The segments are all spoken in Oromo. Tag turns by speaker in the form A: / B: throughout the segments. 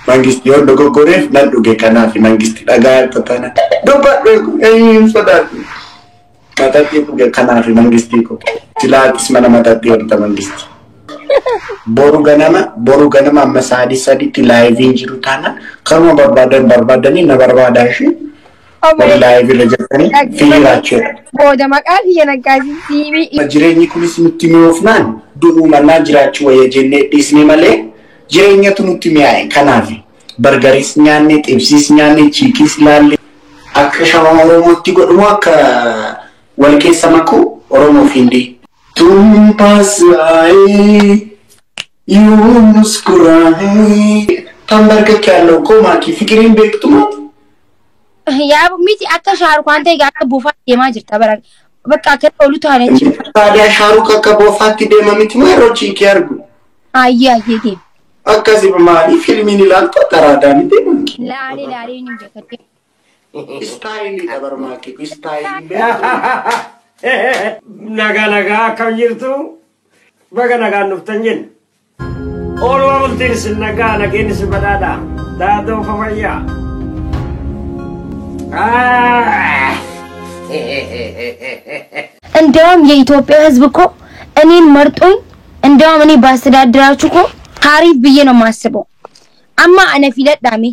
A: Mangistii yoo dogoggoreef nan dhuge kanaaf mangistii dhagaa tana dubbadhu eenyuun sodaatu. Mataxxii dhuge kanaaf mangistii ko. Silaatis mana mataxxii olta mangistii. Boru ganama amma sa'aatii 3tti liveiin jiru taanaan karuma barbaadan barbaadanii na barbaadaa ishee warri live irra jirtanii fiiraachuudha.
B: Booda maqaa kiyya naggaasii.
A: Jireenyi kunis nutti mi'oofnaan du'uu mannaa jiraachuu wayya jennee dhiisne malee jireenyatu nutti mi'aaye. Kanaaf burgeris nyaanne, xibsiis nyaanne, chiikis laalle akka shawaa Oromootti godhumoo akka wal keessa makuu Oromoo fi Hindii. तुम पास आए यूं मुस्कुराए ተንበርክክ ያለው እኮ ማኪ ፍቅሬን beektu.
B: Yaa miti akka Shaarukhaan ta'e akka buufaa deemaa jirta bara. Bakka akka olu taane achi.
A: ታዲያ ሻሩክ akka boofaatti deema miti moo yeroo chiikii argu?
B: Ayyee ayyee deema.
A: Akkasii maali fiilmiin ilaaltu xaraadaa miti manki.
B: Laalee laalee ni beekadde.
A: Styleiidha barmaakii styleiin beektu.
C: Nagaa nagaa, akkam jirtu? Baga nagaan dhuftan jenna. Oolmaa bultiin isin nagaa, nageenyi isin badhaadha. Daadoo fafayyaa.
B: እንደውም የኢትዮጵያ ሕዝብ እኮ እኔን መርጦኝ እንደውም እኔ ባስተዳድራችሁ እኮ አሪፍ ብዬ ነው የማስበው። Amma ana filadhaame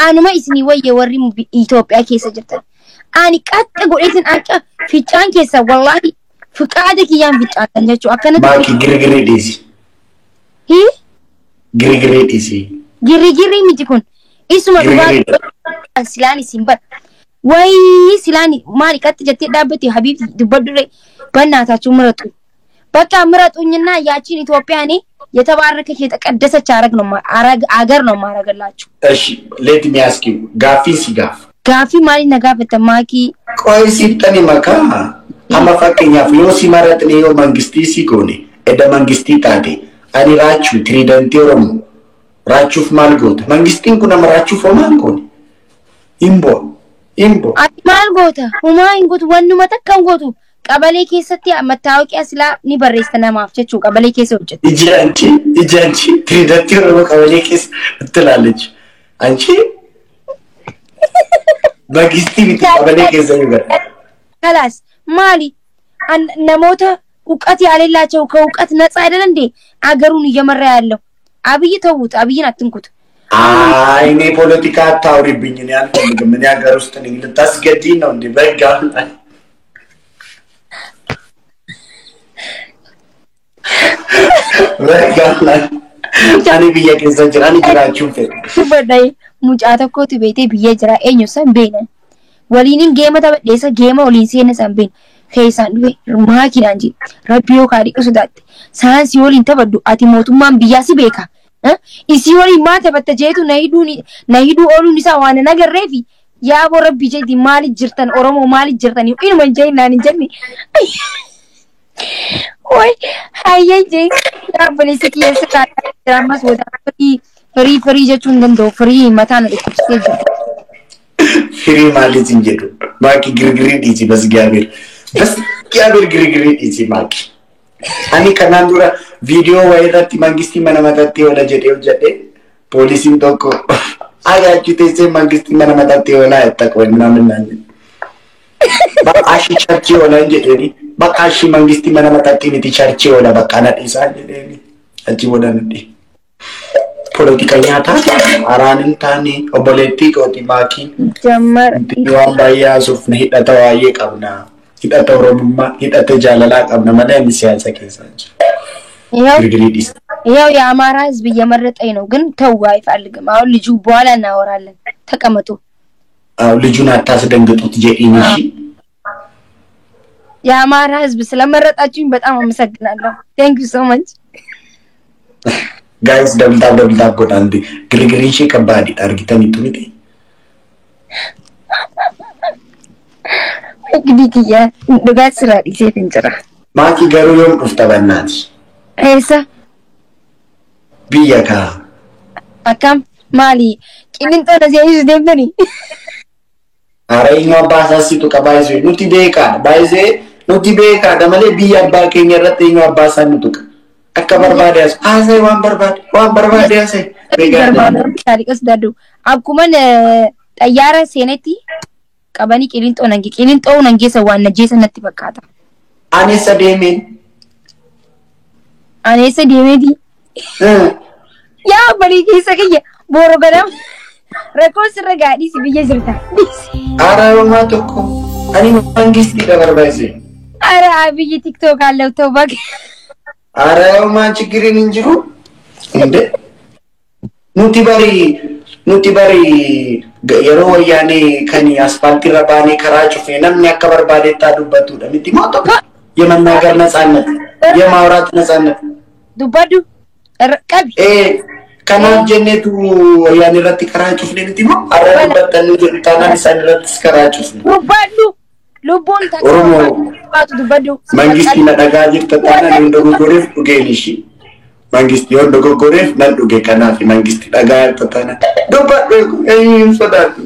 B: anuma isinii wayye warri Itoophiyaa keessa jirtan. Ani qaxxa godheetin akka ficcaan keessa wallaahi fiqaada kiyyaan ficcaatan jechuudha. Akkanatti
A: Maaki girgirrii dhiisi.
B: Hii.
A: Girgirrii dhiisi.
B: Girgirrii miti kun. Isuma dhugaa
A: Girgirriidha.
B: Silaan isin bar. Wayii silaan maali qaxxa jettee dhaabbate habiibti dubbadhu በእናታችሁ ምረጡ። በቃ ምረጡኝና ያቺን ኢትዮጵያ እኔ የተባረከች የተቀደሰች አረግ ነው አረግ አገር ነው ማረግላችሁ።
A: እሺ, let me ask you gaaffii si gaaf.
B: Gaaffii maali na gaafata maakii?
A: Qoy sittani makaa amma fakkeenyaaf yoo si maratne yoo mangistii si goone edda mangistii taate ani raachuu tiriidantii Oromoo raachuuf maal goota? Mangistiin kun nama raachuuf homaa hin goone. Hin bu'a. Hin bu'a.
B: Ati maal goota? Humaa hin gootu, wannuma takka hin gootu. Qabalee keessatti mattaawoqiyaa silaa ni barreessa namaaf jechuu qabalee keessa hojjeta.
A: ሂጂ አንቺ ሂጂ አንቺ tiriidantii Oromoo ቀበሌ keessa ትላለች። አንቺ mangistii miti ቀበሌ keessa ni bara.
B: ከላስ ማሊ namoota እውቀት ያሌላቸው ከእውቀት ነፃ አይደል እንዴ አገሩን እየመራ ያለው? አብይ ተዉት፣ አብይን አትንኩት።
A: አይ እኔ ፖለቲካ አታውሪብኝ፣ እኔ አልፈልግም። እኔ ሀገር ውስጥ ነኝ። ልታስገድኝ ነው እንዴ? በህግ አምላክ በህግ አምላክ ani biyya keessa jira, ani jiraachuun fedha.
B: Dubbadha mucaa tokkotu beetee biyya jira eenyu san beeknan. Waliinin geema taphadheessa geema waliin seena san beekna. Keessaan dhufe maakiidhaan jedhe rabbi yoo kaadhiqu sodaatte saayinsii waliin taphadhu ati mootummaan biyyaa si beeka. Isii waliin maa taphatta jeetu na hidhuu ooluun isaa waan hin agarreefi yaaboo rabbi jedhi maaliif jirtan Oromoo maaliif jirtan inuma hin jedhin naan hin jenne. Way hayyee jee obboleessa kiyya sirraa jira ammas booda firii firii firii jechuun hin danda'u firii mataa na dhukkubsitee jira.
A: Firii maaliif hin jedhu maaki girgirii dhiisi በእግዚአብሔር በእግዚአብሔር girgirii dhiisi maaki. Ani kanaan dura viidiyoo wayii irratti mangistii mana matattee oola jedhee hojjedhe poolisiin tokko agaachu teessee mangistii mana matattee oolaa jetta qoy ምናምን naan jedhe. Bakka ishii churchii oolan jedheeni bakka ishii mangistii mana matattee miti churchii oola bakka na dhiisaa jedheeni achi booda nadhi. ፖለቲከኛ taate araan hin taane obboleettii kooti maakiin.
B: Jammar.
A: Waan baay'ee haasofna hidhata baay'ee qabna. Hidhata Oromummaa, hidhata jaalalaa qabna malee ani siyaasa keessa hin jiru.
B: ይኸው
A: Girgirii dhiisa.
B: ይኸው የአማራ ህዝብ እየመረጠኝ ነው፣ ግን ተው አይፈልግም። አሁን ልጁ በኋላ እናወራለን። ተቀመጡ።
A: አዎ ልጁን አታስደንግጡት jedhiin እሺ።
B: የአማራ ህዝብ ስለመረጣችሁኝ በጣም አመሰግናለሁ። Thank you so much።
A: Guys, double tap double tap godhaa እንዴ girgiriin ishee kabbaadidha argitaniitu miti.
B: እንግዲህ kiyya dhugaa sirraa dhiiseetiin jira.
A: Maakii garuu yoom dhufta bannaati?
B: Eessa?
A: Biyya kaa.
B: Akkam maali? Qillinxoo na seensisu deemtanii?
A: Hara eenyu abbaa isaa situ qaba baay'isee nuti beekaadha baay'isee nuti beekaadha malee biyya abbaa keenya irratti eenyu abbaa isaa nu tuqa. Akka barbaade haasa'e waan barbaade waan barbaade haasa'e.
B: Akkuma xayyaara seenetti qabanii qilinxoo nan geessa waan na jeessa natti fakkaata.
A: Ani eessa deemeen?
B: Ani eessa deemeeti? Yaa barii keessa kiyya booro ganama rakkoon sirra gaadhiisi biyya jirta.
A: Ara tokko ani mangistiidha barbaachise.
B: Ara biyyi tiktook አለው ተው በቃ።
A: Ara homaa chigiriin hin jiru. Inde nuti bari yeroo wayyaanee kan asfaaltiirra baanee karaa cufne namni akka barbaadetti haa dubbatudha miti moo tokko የመናገር ነፃነት የማውራት ነፃነት
B: Dubbadhu qabi.
A: Kanaaf jenneetu wayyaanee irratti karaa cufne miti moo har'a dubbattanii jedhu taanaan isaan irrattis karaa cufne.
B: Dubbadhu lubbuun
A: Oromoo
B: baatu dubbadhu.
A: Mangistii na dhagaa jirta taanaan hin dogoggoreef dhugeen ishii. Mangistii yoon dogoggoreef nan dhuge kanaaf mangistii dhagaa jirta taanaan. Dubbadhu eenyuun sodaatu.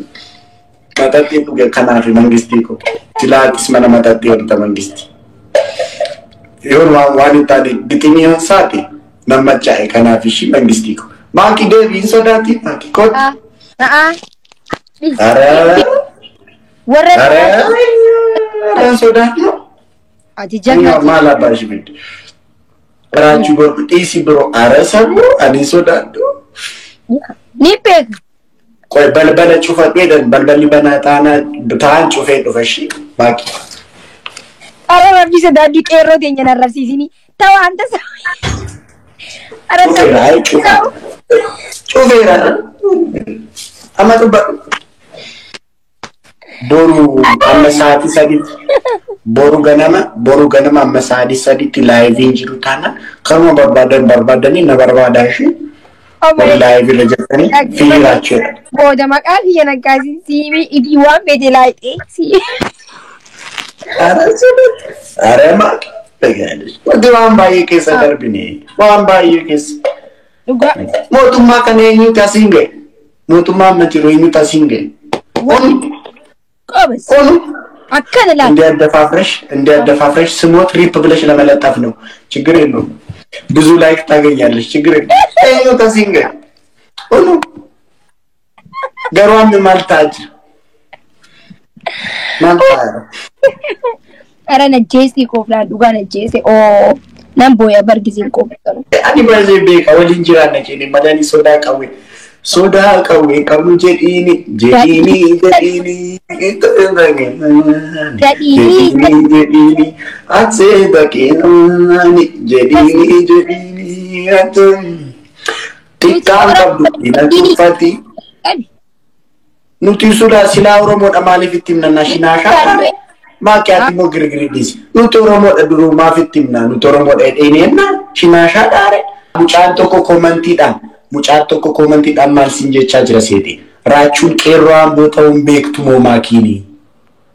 A: Mataatti dhuge kanaaf mangistii ko. Silaatis mana mataatti wanta mangistii. Yoon waan hin taane giximii yoon saate nan machaa'e kanaaf ishii mangistii ko. Maaki deebii hin sodaati maaki kooti. Ara
B: Warra
A: ara ara sodaatu.
B: Ati jannati.
A: Maal abbaa ishii fidde. Raachuu borku dhiisi biroo ara sabuu ani sodaadhu.
B: Ni beeka.
A: Qoy balbala cufadhu jedhan balballi banaa ta'an cufee dhufa ishii maaki.
B: Ara rabbi sodaadhu qeerroo teenya nan rabsiisini. Ta'u anta sa. Ara
A: Cufeera ayi cufa. Cufeera. Amma dubbadhu. Boru amma sa'aatii sadiitti boru ganama amma sa'aatii sadiitti laayiviin jiru taanaan kanuma barbaadan barbaadanii na barbaadaa ishee warri laayivii irra jirtanii fiiraachuudha.
B: Booda maqaa kiyya naggaasin siimii ibii waan fedhe laayixee sii.
A: Ara sodaatu. Ara maaki. Wanti waan baay'ee keessa darbine waan baay'ee keessa.
B: Dhugaa.
A: Mootummaa kana eenyutu asiin ga'e? Mootummaa amma jiru eenyutu asiin ga'e? Onu
B: Qabas.
A: onu
B: Akkana laata.
A: እንዲያደፋፍረሽ ስሞት ሪፕ ብለሽ ለመለጠፍ ነው። ችግር የለውም። ብዙ ላይክ ታገኛለሽ። ችግር የለውም። eenyutu asiin ga'e? Onu garuu amma maal ta'aa jira? Maal ta'aa jira?
B: Ara najjeessi kooflaan dhugaa najjeesse oo nan booya bargisiin kooflaan.
A: Ani baay'ee beeka waliin jiraanna jedhee malee ani sodaa qawwee sodaa qawwee qabnu jedhiini jedhiini jedhiini jedhiini jedhiini atsee dhaqeeni jedhiini jedhiini xiqqaan qabdu ina tuffati
B: Qabi.
A: nuti sodaa silaa Oromoodha maaliif itti himna shinaashaa maaki ati immoo girgirii dhiisi nuti Oromoodha duruu maaf itti himna nuti Oromoodha jedheenna shinaashaa dhaare mucaan tokko koomantiidhaan maal siin jechaa jira seete raachuun qeerroo amboo ta'uun beektu moo maakiini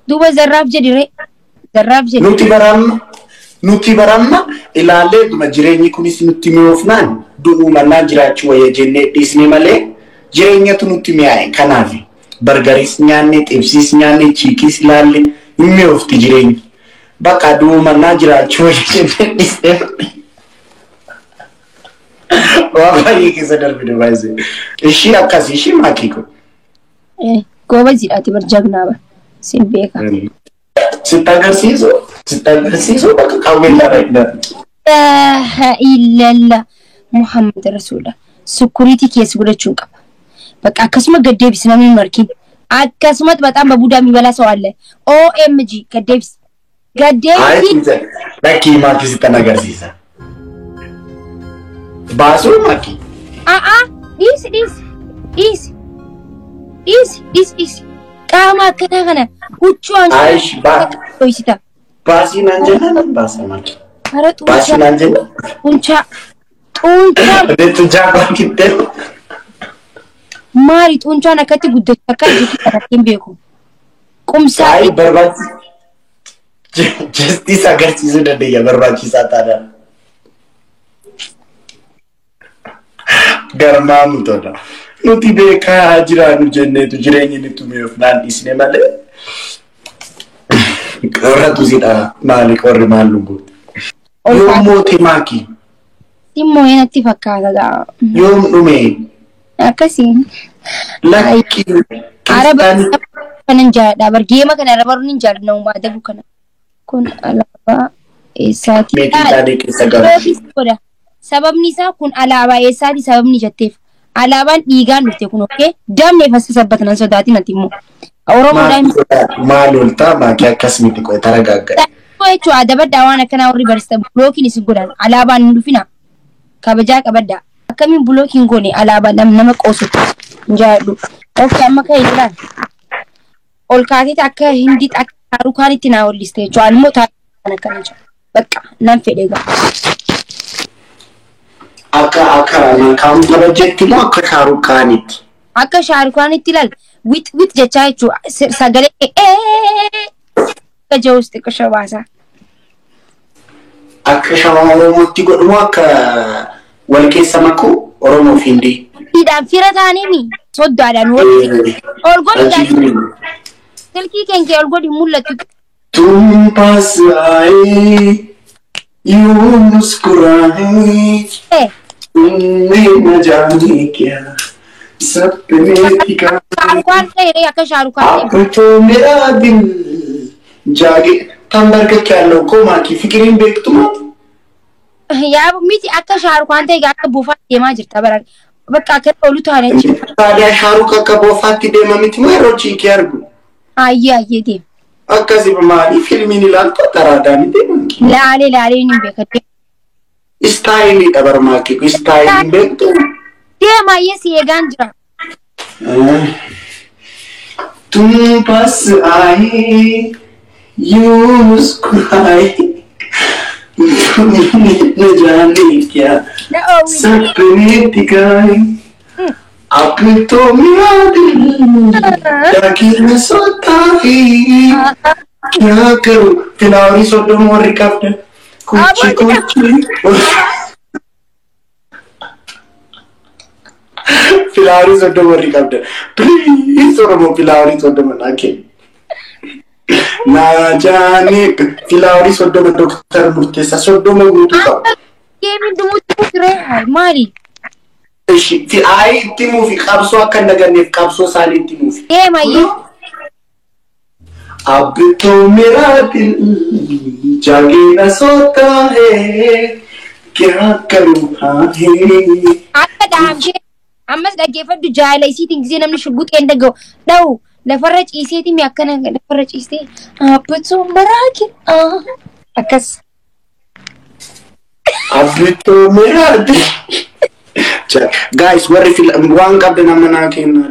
B: Duuba zarraaf jedhi ree. Zarraaf jedhi.
A: Nuti baramma ilaallee dhuma jireenyi kunis nutti mi'oofnaan du'uu mannaa jiraachuu wayya jennee dhiisne malee jireenyatu nutti mi'aaye kanaaf bargariis nyaanne xibsiis nyaanne chiikiis ilaalle hin mi'oofti jireenyi bakka du'uu mannaa jiraachuu wayya jennee dhiisne malee. Waan baay'ee keessa darbine baay'ee. Ishii akkasii ishii maakii kun.
B: Goobaziidha ati bar jagnaa bar. Sin beeka.
A: Sitti agarsiisu bakka qawwee dha.
B: Laa illallah Muhammad Rasuula. Sukuriitii keessa godhachuun qaba. Bakka akkasuma gaddeebisi namni hin argin. Akkasumas በጣም በቡዳ የሚበላ ሰው አለ። OMG gaddeebisi. Gaddeebisi.
A: Lakkii maakii sittan agarsiisa. Baasuu maakii.
B: A'aa dhiisi dhiisi dhiisi dhiisi dhiisi dhiisi. Qaama akkanaa kana huccuu
A: Ayish baa.
B: dhoysita.
A: Baasii naan jennaan nan baasa maakii.
B: Hara
A: Baasii
B: xuunchaa
A: naan jennaan.
B: xuunchaa xuunchaa
A: Odeettu jaakwaa kittee.
B: Maali xuunchaan akkatti guddatu akka ijji hin beeku. Qumsaa
A: Ayi barbaachisaa. Justice agarsiisuu dandeenya barbaachisaa taanaan. Garmaamu tola. Nuti beekaa jiraannu jenneetu jireenyi nutti mi'oofnaan dhiisne malee. Qorratu sidha maali qorri maal nu goote. Yoom moote maakii?
B: Dhimmoo natti fakkaata gaa.
A: Yoom dhume?
B: Akkasiin.
A: Lakki.
B: Araba kanan jaalladha. Bar geema kana irra baruun hin jaalladha. Uumaa adabu kana. Kun alaabaa eessaati?
A: Meetii taanee keessa galu.
B: Godha. Sababni isaa kun alaabaa eessaati sababni jetteef. Alaabaan dhiigaan dhufte kun okkee damne fassa sabbatan sodaatin ati immoo. Oromoodhaan
A: Maal ooltaa maakii akkas miti qoe taragaagga.
B: Jechuun adabadhaa waan akkanaa warri barsiisan bulookiin isin godhan alaabaan hin dhufina. Kabajaa qabaddaa. Akkamiin bulookiin goone alaabaa nama qoosutti hin jaalladhu. Okkee amma ka'e ilaal. Ol kaateeti akka hindiitti akka haarukaanitti naa holliste jechuudha. Ani immoo taa'ee akkana jira. Bakka nan fedhe gaa.
A: Akka akka maqaan kabajjetti moo akka shaarukaanitti?
B: Akka shaarukaanitti ilaal wit wit jechaa jechuudha. Sagalee akka jawus xiqqoo shabaasaa.
A: Akka shawaa Oromootti godhu moo akka wal keessa makuu Oromoo fi Hindii?
B: Hidhaan fira taanee soddaadhaan walitti. Ol godhi silkii keenya ol godhi mul'atu.
A: Tum paas aaye yuu muskuraaye तुमने न जाने क्या सपने दिखाए
B: Shahrukh Khan ta'e akka Shahrukh Khan
A: अब तो मेरा दिल जागे ተንበርክክ ያለው እኮ ማኪ ፍቅሬን beektu
B: Yaa miti akka Shahrukh Khan ta'e akka buufaatti deemaa jirta bara. Bakka akka olu taane jechuudha.
A: ታዲያ ሻሩክ akka boofaatti deema miti moo yeroo chiikii argu
B: Ayyee ayyee deema.
A: akkasi maali filmiin ilaaltu taraadaa miti maaki
B: Laalee laalee ni beeka.
A: istaayiliidha bar maaki istaayiliin beektu
B: Deema ayyee si eegaan jira.
A: तुम पास आए यूं मुस्कुराए तुमने न जाने क्या
B: Na oowwi.
A: सपने दिखाए अब तो मेरा दिल जाके न सोता है क्या करूं फिलहाल सोडो मोर कप कुछ कुछ Filaarii soddoma warri qabda. Please Oromoo filaarii soddoma naa kenni. Naa jaanii filaarii soddoma Dooktar Murteessaa soddoma guutuu qaba.
B: Geemiin dhumuutti ture maali?
A: Ishi ayi itti muufi qabsoo akka hin daganneef qabsoo isaanii itti muufi.
B: Deema ayyee.
A: अब तो मेरा दिल जागे न सोता है क्या करूं हाँ है
B: Akka dhahamtee ammas dhaggeeffadhu jaala isiitiin gisee namni shugguxee hin dhaga'u. Dha'u lafarra ciiseeti mi akkana lafarra ciistee dhaabbatoo maraaki akkas.
A: अब तो मेरा दिल guys warri waan qabdan amma naa kenna.